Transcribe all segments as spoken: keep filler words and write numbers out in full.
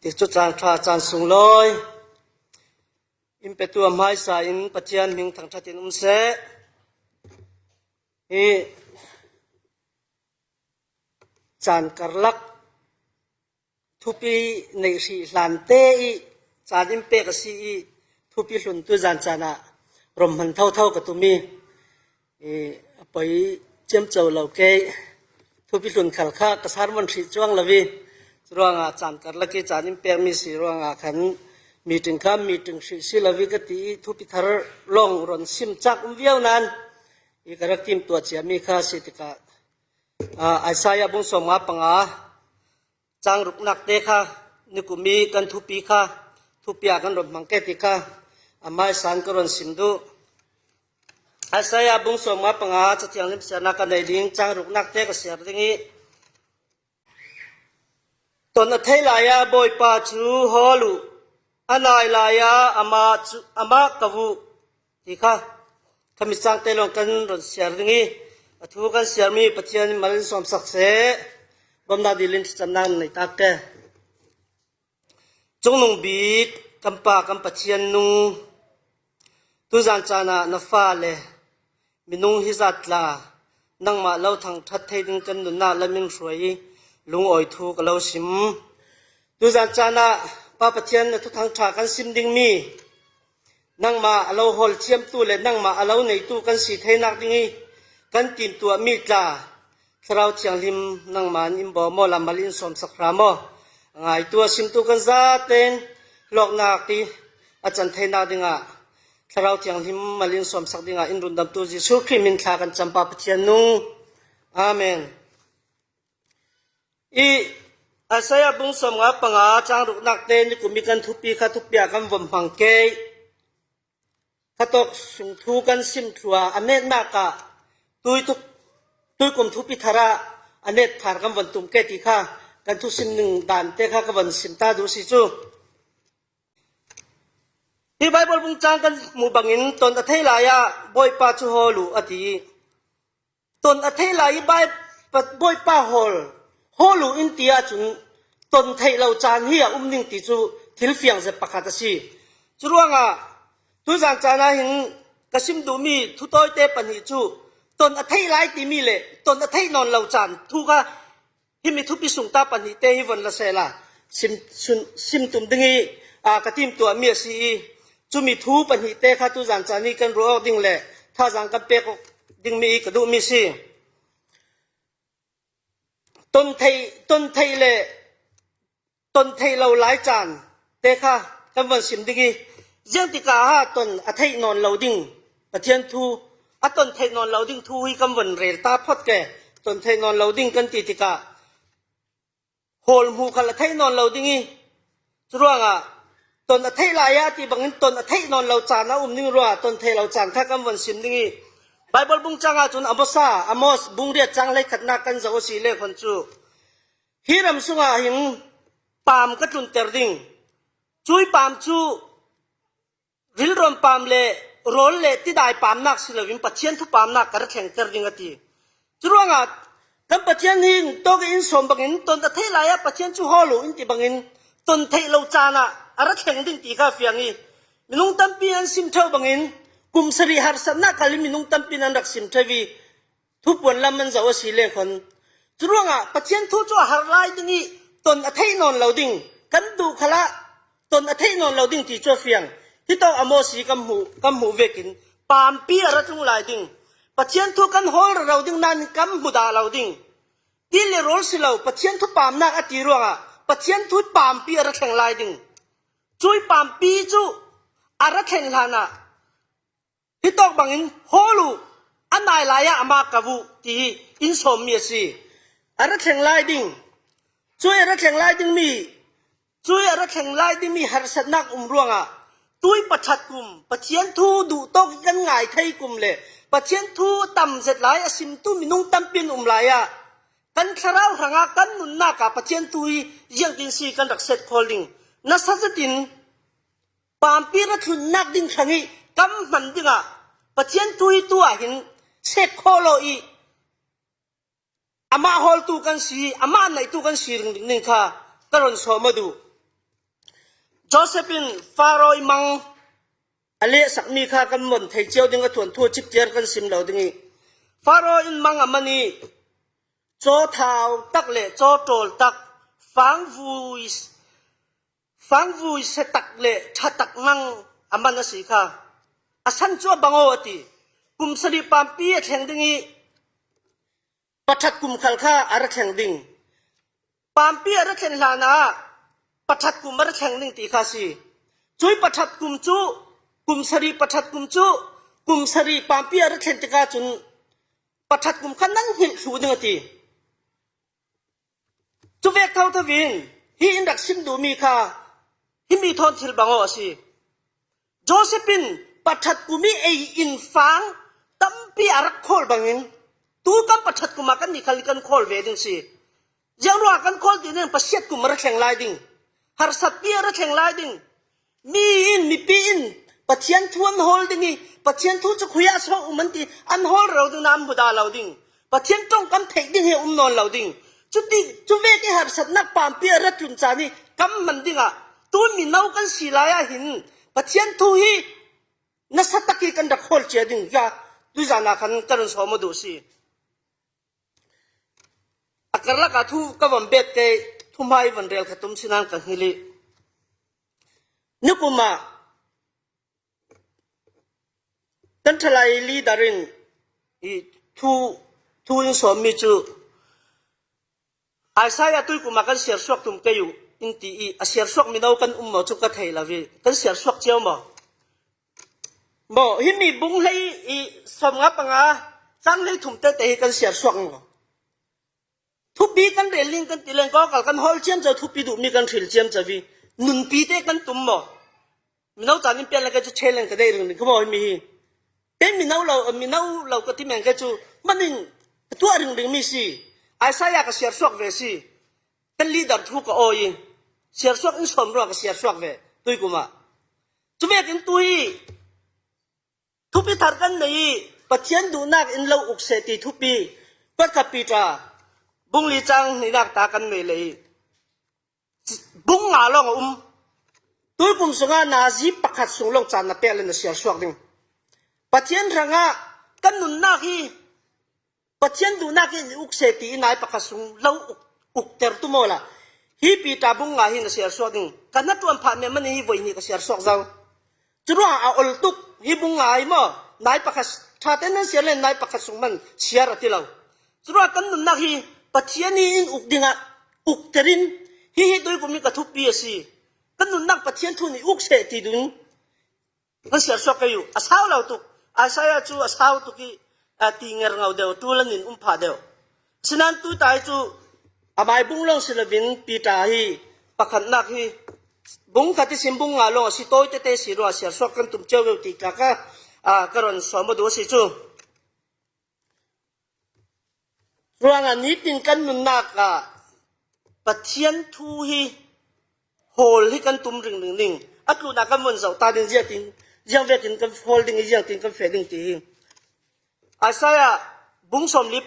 Ti cu caan ṭha caan sunglawi in petu a hmaisa in Pathian hming thangṭhat in um seh. Hi caan karlak thupi neih hrih hlan te i caan in pek a si i thupi hlun tu zan caan ah rom hman thotho ka tum i, i, a poi ciamco lo kei. Thupi hlun khal kha ka sermon hrih cuang lo i, curuangah caan karlak i caan in pekmi si ruangah khan meeting kha meeting hrih si lo i ka ti i thupi thar lawng ron sim cak um viau nan i ka rak timtuah ciami kha si tikah, aa, Isaiah bung sawmnga panga cang ruknak te kha, nikum i kan thupi kha, thupi ah kan ron hmang ke ti kha, a hmaisa in ka ron sim duh. Isaiah bung sawmnga panga Cathiang lim siarnak ka nei ding, cang ruknak te ka siar ding i, ton a theih lai ah Bawipa cu hawl uh, a nai lai ah amah cu, amah ka vuh, ti kha, khami cang te lawng kan ron siar ding i, a thu kan siarmi Pathian in mal in sawmsak seh. Bawmhnak dil in thlacamnak na nei tak ke. Cungnung bik kan Pa kan Pathian nung, tuzan caan ah na fale minung hi zat tla nangmah lo thangṭhat thei ding kan nunnak lam in hruai i lungawi thu ka lo sim. Tuzan caan ah Pa Pathian na thuthang ṭha kan sim dingmi, nangmah a lo hawl thiamtu le nangmah a lo neitu kan si theinak ding i kan timtuahmi tla Thlarau Thianghlim nangmah in in bawm aw, lam mal in sawmsak hram aw. A ngaitu a simtu kan zaten hlawknak i a can theinak dingah Thlarau Thianghlim mal in sawmsak dingah in rundamtu Jesuh Khrih min thla kan cam Pa Pathian nung. Amen. I Isaiah bung sawmnga panga cang ruknak te nikum i kan thupi kha thupi ah kan vom hmang kei. Khatawk sung thu kan sim thluah a metnak ah tuituk, tuikum thupi thar ah a net thar kan von tum ke ti kha kan thusim ning dan te kha ka von sim ta duh si cu. Hi Baibal bung cang kan hmuh bangin ton a theih lai ah Bawipa cu hawl uh a ti i, ton a theih lai i Bai-, Bawipa hawl, hawl uh in ti ahcun ton theih lo caan hi a um ning ti cu thil fiang zet pakhat a si. Curuangah tuzan caan ah hin ka sim duhmi thu tawite pahnih cu ton a theih lai timi le ton a theih nawn lo caan thu kha himi thupi sungta pahnih te hi von la sehla sim, sun, sim tum ding i, aa, ka timtuahmi a si i, cumi thu pahnih te kha tuzan caan i kan ruah awk ding le thazaang kan pek awk dingmi i ka duhmi si. Ton theih, ton theih le ton theih lo lai caan te kha kan von sim ding i, ziang tikah ha ton a theih nawn lo ding Pathian thu, a ton theih nawn lo ding thu hi kan von rel ta phot ke. Ton theih nawn lo ding kan ti tikah hawl hmuh khal a theih nawn lo ding i, curuangah ton a theih lai ah ti bangin ton a theih nawn lo caan a um ning ruah ton theih lo caan kha kan von sim ding i, Baibal bung cang ahcun Amos a, Amos bung riat cang hleikhatnak kan zoh a si le khon cu, hi ram sungah hin paam ka tlunter ding. Cui paam cu rilrawn paam le rawl le tidai paamnak si loin Pathian thu paamnak ka ra thlengter ding a ti. Curuangah kan Pathian hi tawk in sawm bangin ton a theih lai ah Pathian cu hawl uh in ti bangin ton theih lo caan ah a ra thleng ding ti kha fiang i, minung tampi an sim ṭheu bangin kum sarih harsatnak khal in minung tampi an rak sim ṭheu i, thupuan lam an zoh a si le khon. Curuangah Pathian thu cu a har lai ding i ton a theih nawn lo ding, kan duh khalah ton a theih nawn lo ding ti cu a fiang. Hitawk Amos i kan hmuh, kan hmuh vekin paampi a ra tlung lai ding, Pathian thu kan hawl rero ding nain kan hmu dah lo ding. Ti le rawl si lo, Pathian thu paamnak a ti ruangah Pathian thu paampi a ra thleng lai ding. Cui paampi cu a ra thleng hlanah hitawk bangin hawl uh, a nai lai ah amah ka vuh, ti hi in sawmmi a si. A ra thleng lai ding, cui a ra thleng lai dingmi, cui a ra thleng lai dingmi harsatnak um ruangah tui pakhat kum, Pathian thu duh tawk i kan ngai thei kum le Pathian thu tam zet lai a simtu minung tampi an um lai ah kan thlarau hrangah kan nunnak ah Pathian thu hi ziangtin si kan rak set khawl ding. Nasa zetin paampi ra thlunnak ding hrang i kan hman dingah Pathian thu hi tu ah hin sek khaw law i amah hawltu kan si, amah neihtu kan si ringring ding kha ka ron sawm a duh. Joseph in Pharaoh i mang a lehsakmi kha kan mon thei cio ding a, thuanthu a cik tiar kan sim lo ding i, Pharaoh in mang a man i, caw thau tak le caw ṭawl tak, fangvui, fangvui se tak le ṭha tak mang a man a si kha. A san cu a bang aw a ti. Kum sarih pampi a thleng ding i, paṭhat kum khal kha a ra thleng ding. Pampi a ra thlen hlanah paṭhat kum a ra thleng ding ti kha si. Cui paṭhat kum cu, kum sarih paṭhat kum cu, kum sarih pampi a ra thlen tikah cun paṭhat kum kha nan hngilh thlu ding a ti. Cu vek thotho in hi in rak sim duhmi kha himi thawn thil bang aw a si. Joseph in paṭhat kum i ei in fang tampi a rak khawl bangin tu kan paṭhat kum ah kan nih khal i kan khawl ve ding si. Ziangruah kan khawl ti ning, pasiat kum a ra thleng lai ding, harsatpi a ra thleng lai ding. Mi in, mipi in Pathian thu an hawl ding i, Pathian thu cu khui ah so um an ti, an hawl rero ding, na an hmu dah lo ding. Pathian ṭong kan theih ding hi a um nawn lo ding. Cuti, cu vek i harsatnak pampi a ra tlun caan i kan man dingah tu mino kan si lai ah hin Pathian thu hi nasa tak i kan rak hawl cia ding, ya, tuizan ah khan ka run sawm aw duh si. A karlak ah thu ka van bet ke, thuhmai van rel khat um si nan ka hngilh i, nikum ah kan ṭhalai leader in i thu, thu in sawmmi cu Isaiah tuikum ah kan siarsuak tum kei uh in ti i, a siarsuak mino kan um maw cu ka thei lo i, kan siarsuak cio maw? Maw, himi bung hlei i sawmnga panga, cang hlei thum tete hi kan siarsuak maw? Thupi kan rel ning kan ti leng, kawkal kan hawl ciamco, thupi duhmi kan hril ciamco i, nunpi te kan tum maw? Mino caan in pian le kei cu challenge ka nei ringring ka maw himi hi. Pei mino lo, mino lo ka ti men kei cu manin ka tuah ringring mi si. Isaiah ka siarsuak ve si. Kan leader thu ka aw i, siarsuak in sawm ruang ka siarsuak ve tuikum ah. Cu vekin tu hi thupi thar kan nei i, Pathian duhnak in lo uk seh ti thupi, Pakhat Peter bung li cang hnihnak ta kan nei le i, bung nga lawng a um. Tuikum sungah nazi pakhat sung lawng caan na pek le na siarsuak ding. Pathian hrangah kan nunnak hi Pathian duhnak in i uk seh ti i nai pakhat sung lo uk, ukter tu maw la. Hi Peter bung nga hi na siarsuak ding. Ka hnaṭuan phah men manin hi voi hnih ka siarsuak zo. Curuangah a ol tuk hi bung nga hi maw? Nai pakhat, ṭha tein nan siar le nai pakhat sung man siar a ti lo. Curuangah kan nunnak hi Pathian hi in uk dingah ukter in, hi hi tuikum hi ka thupi a si. Kan nunnak Pathian thu nih uk seh ti dun kan siarsuak kei uh. A sau lo tuk. Isaiah cu a sau tuk i, a ti ngerngo deuh, ṭul an in um phah deuh. Sinan tuitai cu amai bung lawng si lovin Peter hi pakhatnak hi bung khat ihsin bung nga lawng a si, tawi tete si ruah siarsuak kan tum cio ve uh ti tla kha, a, ka ron sawm aw duh a si cu. Ruangah nitin kan nunnak ah Pathian thu hi hawl hi kan tum ringring ding. A tlunah kan von zoh ta ding, ziatin, ziang vekin kan hawl ding i, ziangtin kan feh ding ti hi. Isaiah bung sawmli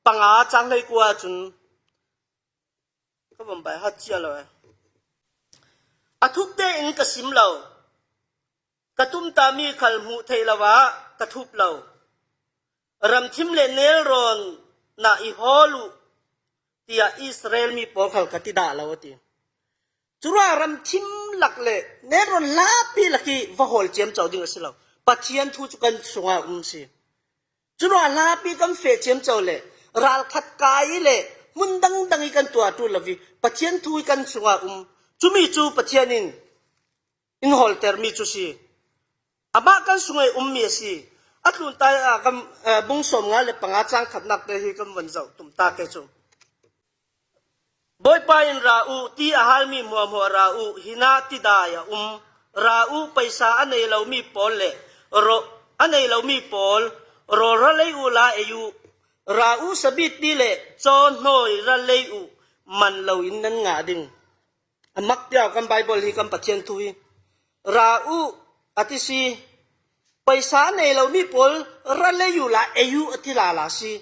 panga cang hleikua cun ka von bai hat cia lo eh. A thup tein ka sim lo, ka tumtami khal hmuh theih lo ah ka thup lo. Ramthim le nelrawn nah i hawl uh, tiah Israel mi pawl khal ka ti dah lo a ti. Curuah ramthim lak le nelrawn hlapi lak hi va hawl ciamco ding a si lo. Pathian thu cu kan sungah um si. Curuah hlapi kan feh ciamco le ralkhat kai le hmun dangdang i kan tuah ṭul lo i Pathian thu i kan sungah um. Cumi cu Pathian in in hawltermi cu si. Amah kan sung i ummi a si. A tluntai ah kan, eh, bung sawmnga le panga cang khatnak te hi kan von zoh tum ta ke cu. Bawipa in ra uh, ti a halmi hmuahhmuah ra uh, hinah tidai a um. Ra uh, paisa a nei lomi pawl le raw-, a nei lomi pawl, rawl ra lei uh la ei uh. Ra uh, sabit ti le cawnhnawi ra lei uh, man loin nan ngah ding. A mak tiau kan Baibal hi kan Pathian thu hi. Ra uh, a ti si, paisa nei lomi pawl ra lei uh la ei uh a ti lala si.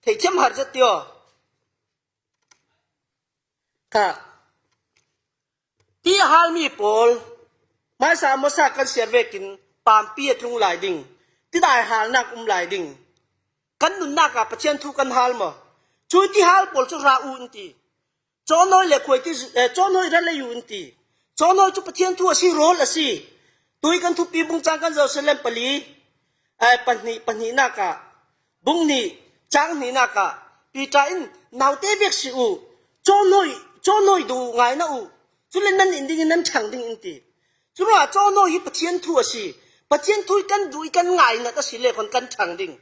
Theihthiam har zet tio. Kha. Ti a hal mi pawl, hmaisa masa kan siar vekin pampi a tlung lai ding, tidai halnak um lai ding. Kan nunnak ah Pathian thu kan hal maw? Cui ti hal pawl cu ra u in ti. Cawnawi le khuai ti, eh, cawnawi ra lei u in ti. Cawnawi cu Pathian thu a si, rawl a si. Tui kan thupi bungcang kan Jerusalem pali, eh, pahnih, pahnihnak ah, bung hnih, cang hnihnak ah, Piter in, naute vek si u, cawnawi, cawnawi duh ngai na u, cule nan in dingin nan ṭhang ding in ti. Curuangah cawnawi hi Pathian thu a si. Pathian thu hi kan duh i kan ngainat a si le khuan kan ṭhang ding.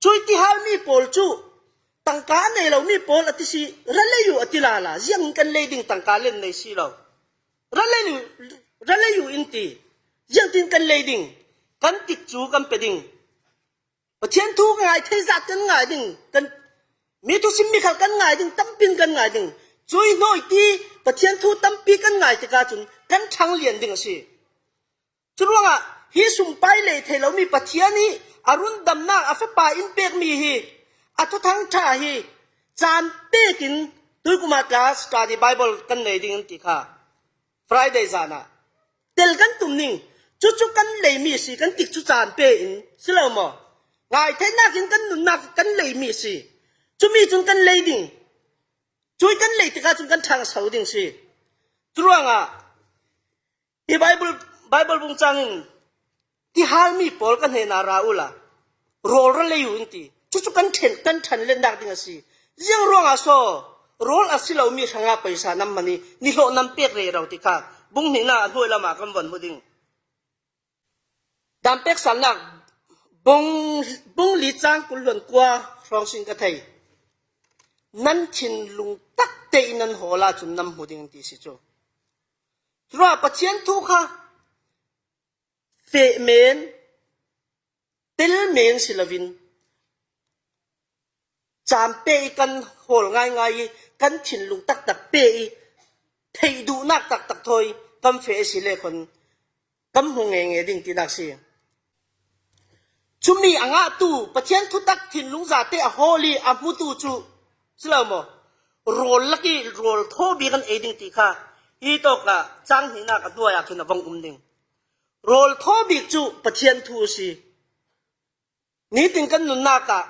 Cui ti hal mi pawl cu tangka a nei lo mi pawl a ti si, ra lei u a ti lala, ziangin kan lei ding, tangka len nei si lo. Ra lei u, ra lei u in ti, ziangtin kan lei ding, kan tikcu kan pe ding. Pathian thu ngai thei zat kan ngai ding, kan mi thu sim mi khal kan ngai ding, tampin kan ngai ding. Cui hnawi ti Pathian thu tampi kan ngai tikah cun kan ṭhang lian ding a si. Curuangah hi sumpai lei thei lomi Pathian hi a rundamnak a fapa in pekmi hi a thuthang ṭha hi caan pekin tuikum ah class study Bible kan nei ding an ti kha. Friday zan ah tel kan tum ning. Cucu kan leimi si, kan tikcu caan pe in si lo maw? Ngai theihnak in kan nunnak kan leimi si. Cumi cun kan lei ding. Cui kan lei tikah cun kan ṭhang a so ding si. Curuangah hi Bible, Bible bungcang in ti halmi pawl ka hnenah ra uhla, rawl ra lei uh in ti. Cucu kan ṭhen, kan ṭhan letnak ding a si. Ziang ruangah so rawl a si lomi hrangah paisa nan hman i nihlawh nan pek rero ti kha bung hnihnak a hnuai lamah kan von hmu ding. Daan pek salnak bung, bung li cang kul hluan kua hrawng sin ka thei. Nan thinlung takte in nan hawl ahcun nan hmu ding an ti si cu. Curuah Pathian thu kha feh men, tel men si loin, caan pe i kan hawl ngaingai i kan thinlung taktak pe i theih duhnak taktak thawi kan feh a si le khuan kan hmu ngeingei ding tinak si. Cumi a ngahtu, Pathian thutak thinlung zate a hawl i a hmutu cu si lo maw? Rawl lak i rawl thaw bik an ei ding ti kha hi tawkah cang hnihnak a hnuai ah khin a vong um ding. Rawl thaw bik cu Pathian thu a si. Nitin kan nunnak ah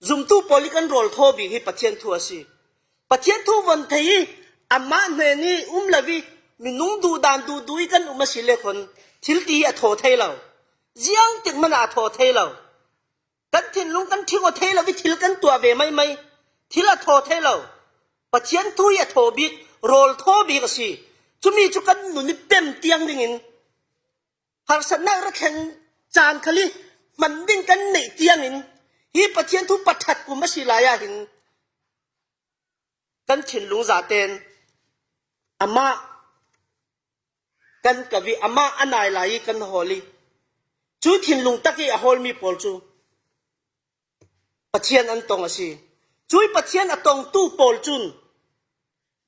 zumtu pawl i kan rawl thaw bik hi Pathian thu a si. Pathian thu von thei i amah hnen i um lo i minung duhdan duhduh i kan um a si le khuan thil ti hi a thaw thei lo. Ziangtik hmanh ah a thaw thei lo. Kan thinlung kan ṭhing aw thei lo i thil kan tuah ve maimai. Thil a thaw thei lo. Pathian thu hi a thaw bik, rawl thaw bik a si. Cumi cu kan nun i pem tiang dingin harsatnak ra thleng caan khal i hman ding kan neih tiangin hi Pathian thu paṭhat kum a si lai ah hin kan thinlung zaten amah kan kap i amah a nai lai i kan hawl i cu thinlung tak i a hawlmi pawl cu Pathian an tong a si. Cui Pathian a tongtu pawl cun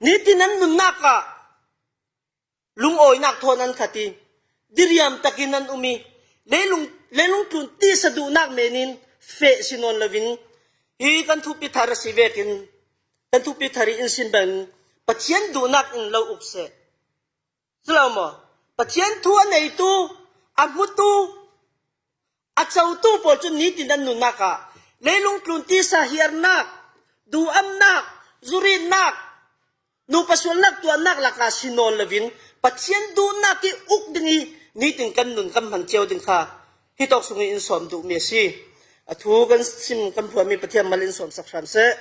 nitin an nunnak ah lungawinak thawn an khat i diriam takin an um i leilung, leilung tlun tisa duhnak men in feh si nawn loin hi kan thupi thar a si vekin kan thupi thar i in sin bang Pathian duhnak in lo uk seh. Si lo maw? Pathian thu a neitu, a hmutu, a cotu pawl cun nitin an nunnak ah leilung tlun tisa hiarnak, duhamnak, zuritnak, nupa sualnak tuahnak lakah si nawn loin Pathian duhnak i uk ding i nitin kan nun kan hman cio ding kha hi tawk sung i in sawm duhmi a si. A thu kan sim kan phuahmi Pathian mal in sawmsak hram seh.